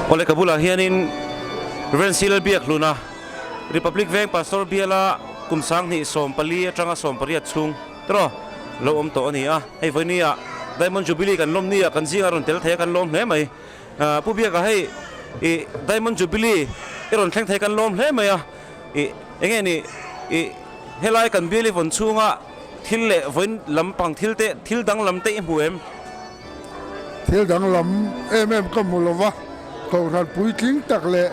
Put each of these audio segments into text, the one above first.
Awle ka bulah hianin Rev Silal Biakhluna Republic Veng Pastor biala kum 2014 atanga 18 chhung tawh lo awm tawh a ni a. Hei vawinia Diamond Jubilee kan lawm nia kan zinga rawn tel thei a kan lawm hle mai. Pu Biaka hei i Diamond Jubilee i rawn thleng thei kan lawm hle mai a. I enge ni i helai kan bial i vawn chhunga thil leh vawiin lampang thil te thil danglam te i hmu em? Thil danglam em em ka hmu lova, kohhran puitling tak leh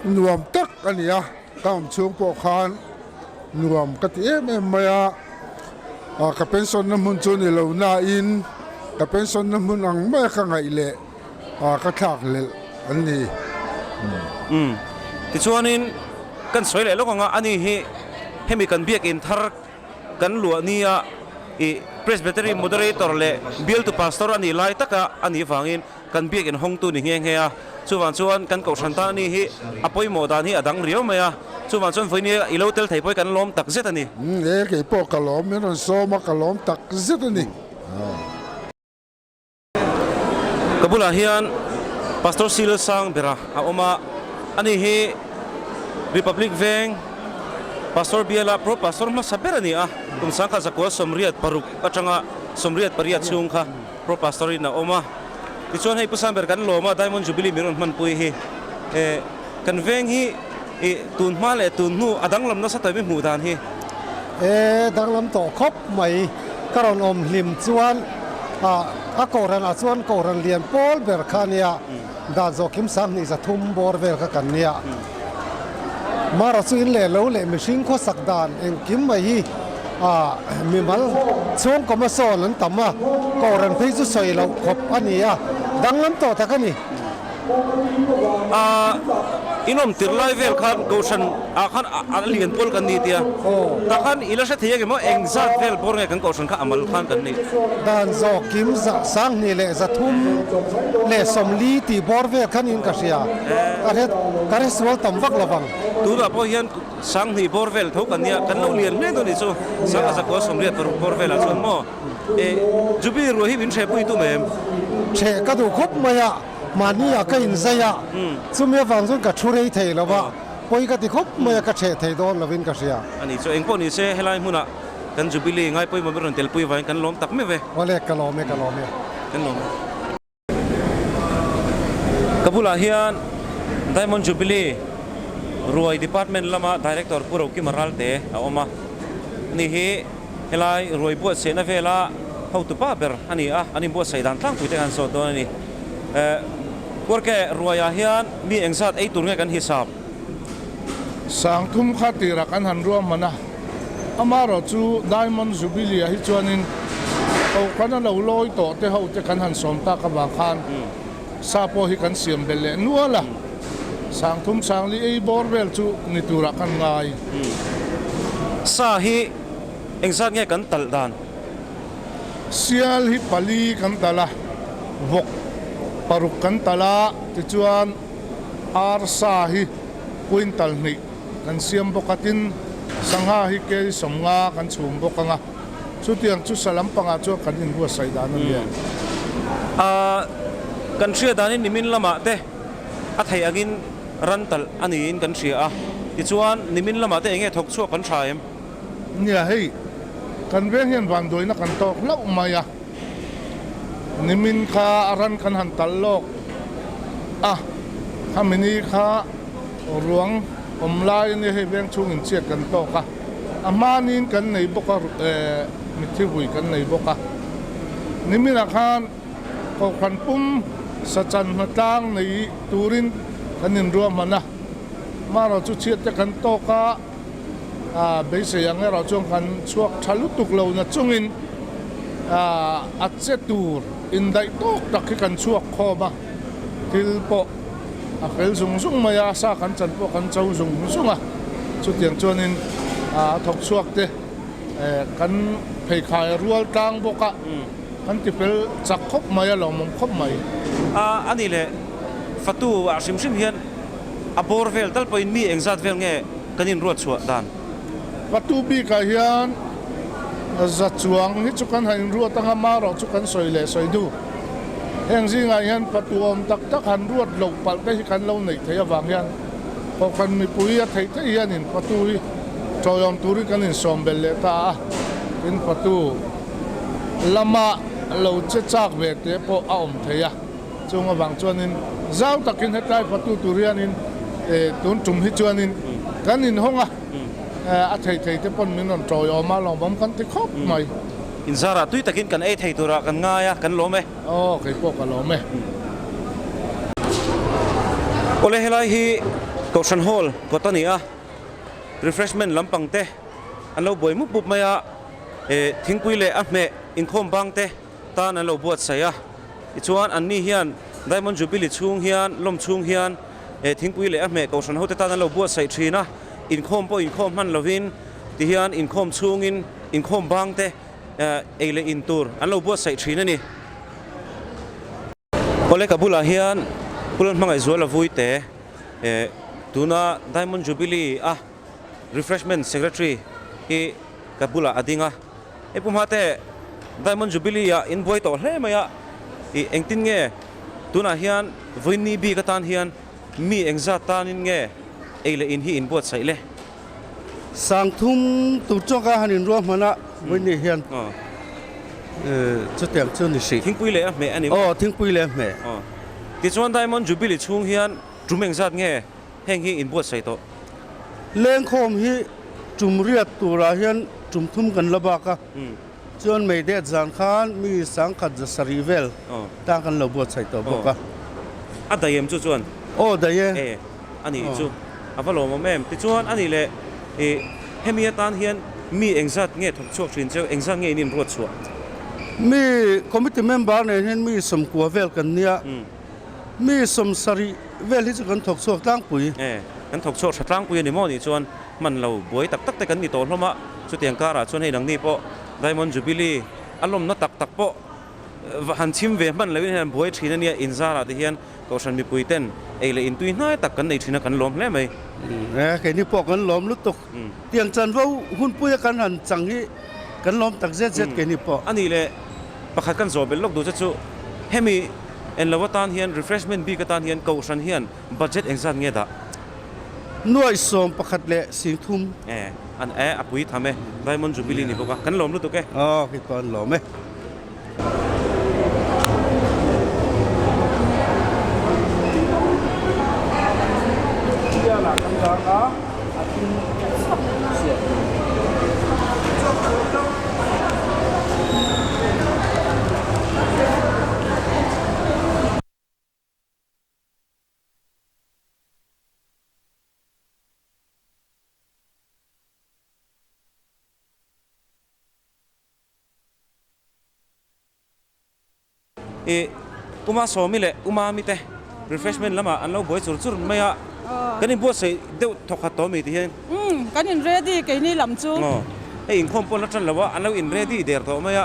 nuam tak a ni a, ka awm chhung pawh khan nuam ka ti em em mai a, ka pension na hmun chu ni lo nain ka pension na hmun ang maia ka ngaih leh ka thlak hlelh an ni. Umm tichuanin kan sawi leh lawk ang a, ani hi hemi kan biakin thar Kan luah nia i Presbytery Moderator leh Bialtu Pastor a nih lai taka a nih vangin kan biakin hawngtu ni nghe nghe a. Chuvang chuan kan kohhran tan a ni hi a pawimawh dan hi a dang riau mai a. Chuvang chuan vawinia i lo tel thei pawh hi kan lawm tak zet a ni. E, kei pawh ka lawm, min rawn sawm a, ka lawm tak zet a ni. Ka bulah hian Pastor Sil Sang bera a awm a, ani hi Republic Veng Pastor biala Pro Pastor hmasa ber a ni a, kum 1986 atanga 88 chhung kha Pro Pastor in a awm a. Tichuan hei Pu Sangber kan lawm a, Diamond Jubilee min rawn hmanpui hi kan veng hi i tun hma leh tun hnu a danglam nasa tawh em i hmuh dan hi? E danglam tawh khawp mai ka rawn awm hlim chuan a kohhran ah chuan kohhran lian pawl ber kha a nia dan zawh kim 2300 bawr vel kha kan nia mara chu in leh lo leh mihring khawsak dan engkim mai hi mimal chhungkaw hmasawn an tam a kohhran phei chu sawi loh khawp a ni a danglam tawh tak a ni. A inawm tir lai vel khan Kohhran ah khan a lian pawl kan ni tia tah khan i la hre thei angem aw engzat vel bawr nge kan Kohhran kha a mal khan kan ni. Dan zawk kim 2340 tih bawr vel khan in ka hria ka hre ka hre sual tam vak lo vang. Tunah pawh hian 2000 bawr vel tho kan nia kan lo lian hle dawn ni chu 1986 bawr velah chuan maw. E, Jubilee ruah hi min hrehpui tum em? Hreh ka duh khawp mai a, mahni ah ka inzai a, chumi avang chuan ka thu rei thei lo va, pawi ka ti khawp mai a, ka hreh thei dawn lovin ka hria. A ni chu, engpawh ni se helai hmunah kan Jubilee ngaipawimawh ber rawn telpui avangin kan lawm tak meuh e. Awle, ka lawm e, ka lawm e. Kan lawm e. Ka bulah hian Diamond Jubilee Ruai Department lama Director Pu Rokima Ralte a awm a, ani hi helai ruai buatsaihna vela hotu pa ber a ni a, an inbuatsaih dan tlangpui te kan zawt dawn a ni. Kuarke ruaiah hian mi engzat ei tur nge kan hisap? 3000 kha tirah kan han ruahman a, Amaherawh chu Diamond Jubilee ah hi chuanin Kohhran a lo lawi tawh te ho te kan han sawm tak avang khan sa pawh hi kan siam belh leh nual a, 3000 40 ei bawr vel chu ni turah kan ngai. Sa hi engzat nge kan talh dan? Sial hi pali kan talh a, vawk paruk kan talh a, tichuan arsa hi quintal hnih. Kan siam bawk a, tin sangha hi kei 50 kan chhum bawk ang a, chutiang chu sa lampangah chuan kan inbuatsaih dan a nia. A, kan hria danin nimin lamah te a theih angin ran talh a niin kan hria a, tichuan nimin lamah te enge thawk chhuak kan tha em? Nia, hei kan veng hian vanduaina kan tawk hlauh mai a, nimin kha a ran kan han talh lawk a, khami ni kha. Ruang awm lai a nia hei veng chhung in chiat kan tawk a, a hmanin kan nei bawk a mitthi vui kan nei bawk a. Niminah khan Kohhran pum sachan hnatlang nei turin kan inruahman a, marawh chu chhiat te kan tawk a, beisei ang erawh chuan kan chhuak tha lutuk lo na chungin a che tur indaih tawk tak hi kan chhuak khawm a, thil pawh A fel zung zung mai a, sa kan chan pawh kan cho zung zung a, chutiang chuanin a thawk chhuak te kan pheikhai rual tlang bawk a, kan ti fel chak khawp mai a, lawmawm khawp mai. A ni leh fatu ah hrim hrim hian a bawr vel tal pawhin mi engzat vel nge kan inruat chhuah dan? Fatu bikah hian za chuang hi chu kan han inruat anga marawh chu kan sawi leh sawi duh. Heng zingah hian fatu awm tak tak han ruat loh palh te hi kan lo neih theih avang hian Kohhran mipui a theih theih hianin fatu hi tawiawm turin kan insawm belh leh ta a, tin fatu lama lo che chak ve te pawh a awm thei a, chung avang chuanin zau takin hetlai fatu tur hianin tun tum hi chuanin kan inhawng a, a thei thei te pawn min rawn tawiawm a, lawmawm kan ti khawp mai. Inzarah tui takin kan ei thei turah kan ngai a, kan lawm e. Aw, kei pawh ka lawm e. Awle helai hi Kohhran Hall kawt a ni a, refreshment lampang te an lo buai mup mup mai a, eh thingpui leh a hmeh inkhawm bang te tan an lo buatsaih a, tichuan an ni hian Diamond Jubilee chhung hian lawm chhung hian eh thingpui leh a hmeh Kohhran hote tan an lo buatsaih thin a, inkhawm pawh inkhawm hman lovin tihian inkhawm chhungin inkhawm bang te ei leh in tur an lo buatsaih thin a ni. Awle ka bulah hian Pu Lalhmangaihzuala Vuite eh tuna Diamond Jubilee a Refreshment Secretary hi ka bulah a ding a. Hei Pu Hmate Diamond Jubilee ah in buai tawh hle mai a, ih engtin nge tunah hian vawiinni bik atan hian mi engzat tanin nge ei leh in hi in buatsaih le? Sangthum tur chuan ka han inruahman a, vawiin hian chutiang chu ni hrih. Thingpui leh a hmeh a ni maw? Aw, thingpui leh a hmeh. Aw. Tichuan Diamond Jubilee chhung hian tum engzat nge heng hi inbuatsaih tawh? Lengkhawm hi tum riat turah hian tum thum kan la bak a, chuan mei det zan khan mi sangkhat za sarih vel tan kan lo buatsaih tawh bawk a. A daih em chu chuan? Aw, daih e. E. A nih chu a va lawmawm em? Tichuan a nih leh ih hemi atan hian mi engzat nge thawk chhuak thin cheu, engzat nge in inruat chhuah? Mi committee member nen hian mi sawmkua vel kan nia, mi sawmsarih vel hi chu kan thawk chhuak tlangpui. E, kan thawk chhuak tha tlangpui a ni maw nih chuan hman lo buai tak tak te kan ni tawh hlawm a, chutiang karah chuan hei nangni pawh Diamond Jubilee a lawmna tak tak pawh va han chhim ve hman loin hian buai thin a nia, inzarah te hian Kohhran mipui ten ei leh intui hnai tak kan nei thin a, kan lawm hle mai. E, keini pawh kan lawm lutuk. Tiang chanvo hunpuia kan han chang hi kan lawm tak zet zet keini pawh. A nih leh pakhat kan zawh belh lawk duh che chu hemi en lo atan hian refreshment bik atan hian Kohhran hian budget engzat nge dah? Nuaih 11 leh 30. E, an e, a pui tham e, Diamond Jubilee ni bawk a, kan lawm lutuk e. Aw, kei pawh an lawm e. I Uma Sawmi leh Uma mite refreshment lamah an lo buai chur chur mai a, kan inbuatsaih deuh thawk khat tawh mi ti hian. Umm, kan in ready keini lam chu. Aw, hei inkhawm pawh la tan lo a, an lo in ready der tawh mai a,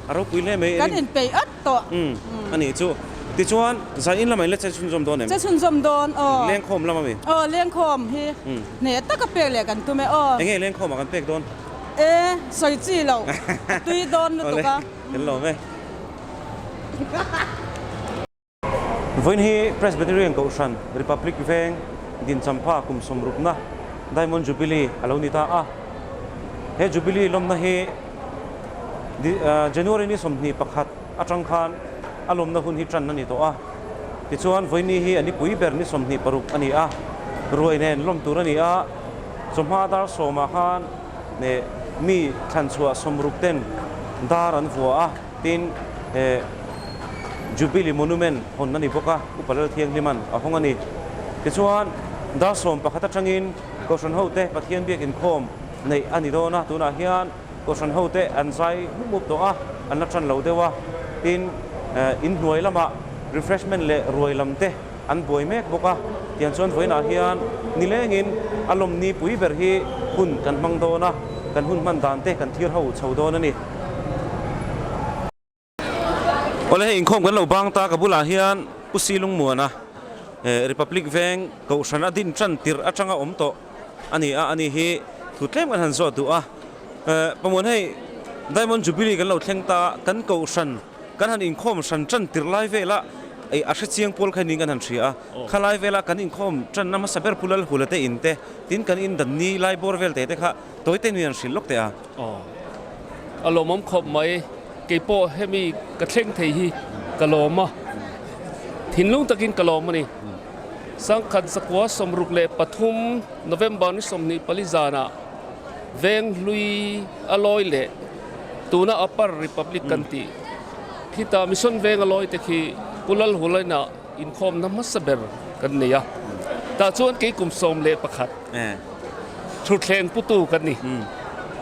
a ropui hle mai. Kan inpeih at tawh. Umm, a nih chu. Tichuan, zan in lamah in la che chhunzawm dawn em? Che chhunzawm dawn, aw. Lengkhawm lam a mi? Aw, lengkhawm hi hneh taka pek leh kan tum e, aw. Enge lengkhawmah kan pek dawn? E, sawi chi lo, a tui dawn lutuk a. Awle, kan lawm e. Vawiin hi Presbyterian Kohhran Republic Veng Dinchampha kum sawmrukna Diamond Jubilee a lo ni ta a. He Jubilee lawmna hi January ni 21 atang khan a lawmna hun hi tan a ni tawh a. Tichuan vawiin hi a nipui ber ni 26 a ni a, ruai nen lawm tur a ni a. Chawhma dar sawmah khan mi thlanchhuah 60 ten dar an vua a, tin Jubilee Monument hawn a ni bawk a, Upa Lalthianghlima'n a hawng a ni. Tichuan dar 11 atangin Kohhran hote Pathian biak inkhawm neih a ni dawn a, tunah hian Kohhran hote an zai mup mup tawh a, an la tan lo deuh a, tin inhnuai lamah refreshment leh ruai lam te an buai mek bawk a, tiang chuan vawiinah hian nilengin a lawmni pui ber hi hun kan hmang dawn a, kan hun hman dan te kan thlir ho chho dawn a ni. Awle hei inkhawm kan lo bang ta ka bulah hian Pu Silungmuana Republic Veng Kohhran a din tan tirh atanga awm tawh a ni a, ani hi thu tlem kan han zawt duh a. Pamuan hei Diamond Jubilee kan lo thleng ta, kan Kohhran. Kan han inkhawm hran tan tirh lai vela ih a hrechiang pawl kha niin kan han hria a. Khalai vela kan inkhawm tanna hmasa ber Pu Lalhula te in te, tin kan in dan ni lai bawr vel te te kha tawi te nuih an hrilh lawk teh a. Aw. A lawmawm khawp mai. Kei pawh hemi ka thleng thei hi ka lawm a. Thinlung takin ka lawm a ni. Sangkhat zakua 63 November ni 24 zanah Venghlui a lawi leh tuna Upper Republic kan tih khita Mission Veng a lawi te khi Pu Lalhulaina inkhawmna hmasa ber kan nei a. Tah chuan kei kum 11 thutthleng putu kan ni.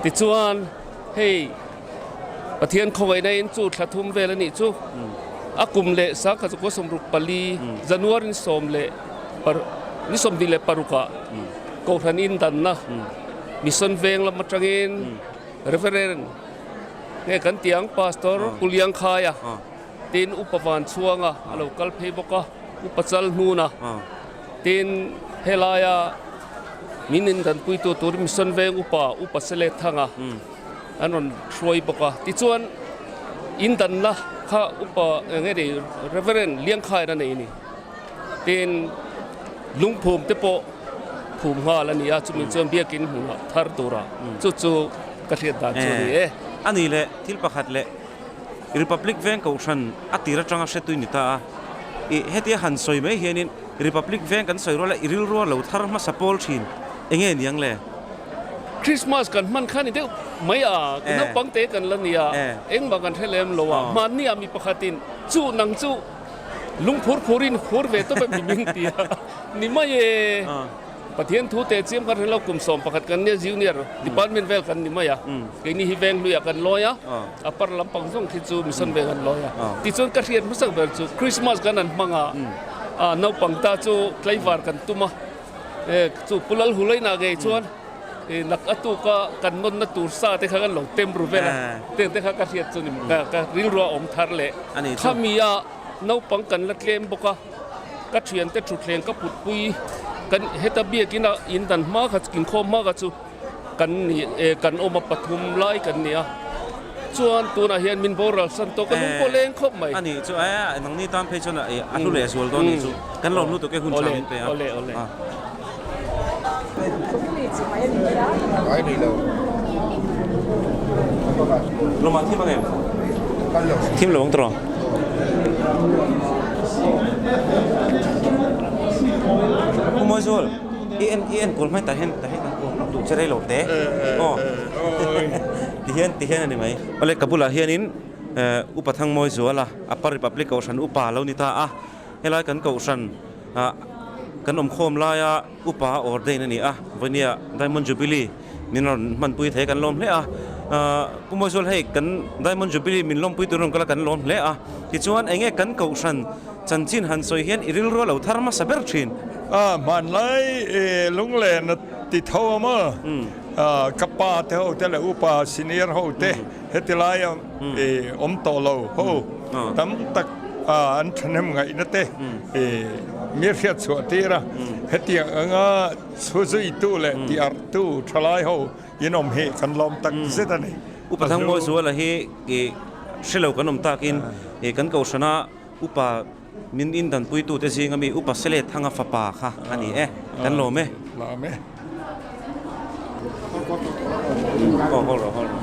Tichuan hei Pathian khawngaihna in chu thla thum vel a nih chu a kum leh sangkhat zakua 64 January ni sawm leh ni 26 ah Kohhran in danna Mission Veng lam atangin Reverend nge kan tih ang Pastor Pu Liangkhaia tin Upa Vanchhuanga a lo kal phei bawk a, Upa Chalhnuna tin helaia min indanpuitu tur Mission Veng Upa Upa Selethanga an rawn hruai bawk a. Tichuan indanna kha Upa nge ni Reverend Liangkhaia a nei a ni. Tin, lungphum te pawh phum nghal a ni a, chumi chuan biakin hmunah thar tura chu chu ka hriat dan chu a ni e. A ni leh thil pakhat leh Republic Veng Kohhran a tir atanga hretui ni ta a, i hetia han sawi mai hianin Republic Veng kan sawi rual a, i rilrua lo thar hmasa pawl thin enge niang le? Christmas kan hman kha ni deuh mai a, naupang te kan la ni a, engmah kan hre lem lo a, hmanni ah mi pakhatin chu nang chu Lung phur phurin phur ve tawp em min ti a, ni mai e. Pathian thu teh chiam khan hrelo kum 11 kan nia junior department vel kan ni mai a, keini hi veng hluiah kan lawi a, a par lampang zawng khi chu mission veng an lawi a. Tichuan ka hriat hmasak ber chu Christmas kan han hmang a, naupang ta chu tlaivar kan tum a, chu Pu Lalhulaina ngei chuan Nak a tuk a kan nawnna tur sa te kha kan lo tem ru vel a, tiang te kha ka hriat chu ni ka rilru a awm thar leh. Khami a naupang kan la tlem bawk a, ka thiante thutthleng ka putpui kan heta biakin a in dan hma kha inkhawm hma kha chu kan ni kan awm a pathum lai kan ni a, chuan tunah hian min boral san tawh ka lung pawh leng khawp mai. A nih chu e, nangni tan phei chuan a hlu leh zual dawn nih chu, kan lawm lutuk e hun tha min pe a. Awle awle. Lawma thim ang em? Thim lo ang tawh. Pu Mawizual, i en i enkawl hmai tah hian tah hian kan duh che rei lo te. Aw. Ti hian ti hian a ni mai. Awle ka bulah hianin Upa Thangmawizuala Upper Republic Kohhran Upa lo ni ta a. Helai kan kohhran ah kan awmkhawm laia upa ordain a ni a, vawinia Diamond Jubilee min rawn hmanpui thei kan lawm hle a. Pu Mawizual hei kan Diamond Jubilee min lawmpui tur rawn kal a kan lawm hle a, tichuan enge kan kohhran chanchin han sawi hian i rilru a lo thar hmasa ber thin. A hmanlai lunglen a ti tho a maw? Ka pa te ho te leh upa senior ho te heti laia awm tawh lo ho tam tak an thahnem ngaihna te mi hriat chhuah tir a, hetiang anga chhuzuitu leh tiarhtu thalai ho in awm hi kan lawm tak zet a ni. Upa Thangmawizuala hi hre lo kan awm takin kan kohhrana Upa min indanpuitute zinga mi Upa Sele Thanga fapa kha a ni e, kan lawm e. Lawm e. Aw haw rawh haw rawh.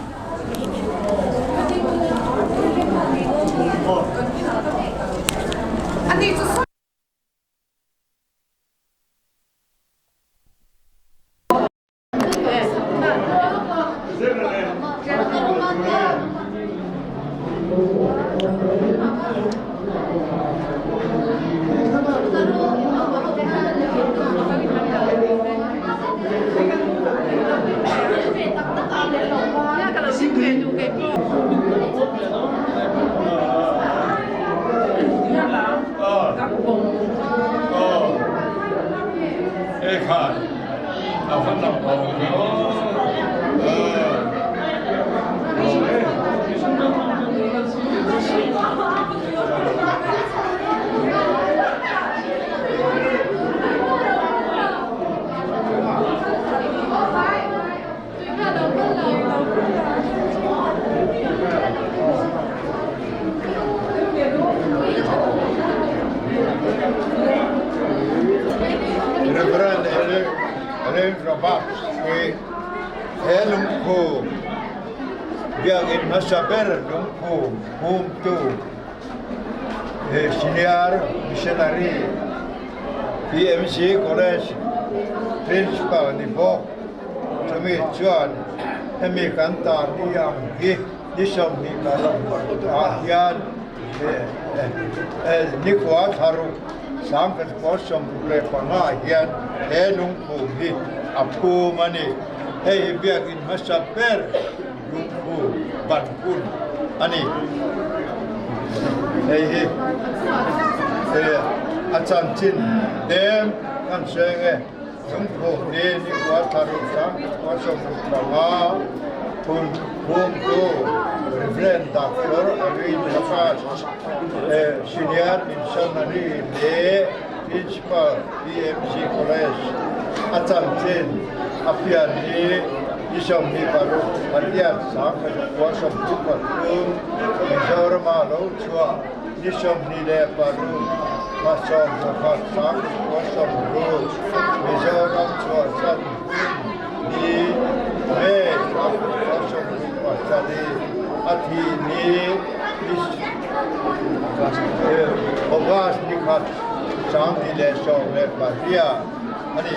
Roberts hi he lungphu biakinn hmasa ber lungphu humtu Senior Missionary PMC College Principal ni bawk. Chumi chuan hemi kan tar ni ang hi ni 25 ah hian Nikhua thlaruk 1965 ah hian he lungphum hi a phum a ni. Hei hi biakinn hmasa ber lungphum ban hun a ni. Hei hi a chanchin tlem kan sawi ang e. Lungphum hi nikhua thlaruk 1965 phun phumtu Rev. Doctor Arvind Prakash Senior Missionary leh Principal PMC College a chanchin a pian hi ni 26 Pathian 1993 Mizorama lo chhuah ni 26 thla 11 1960 Mizoram chhuahsan hun ni May 1967 a thih ni August ni khat 2018 a ni.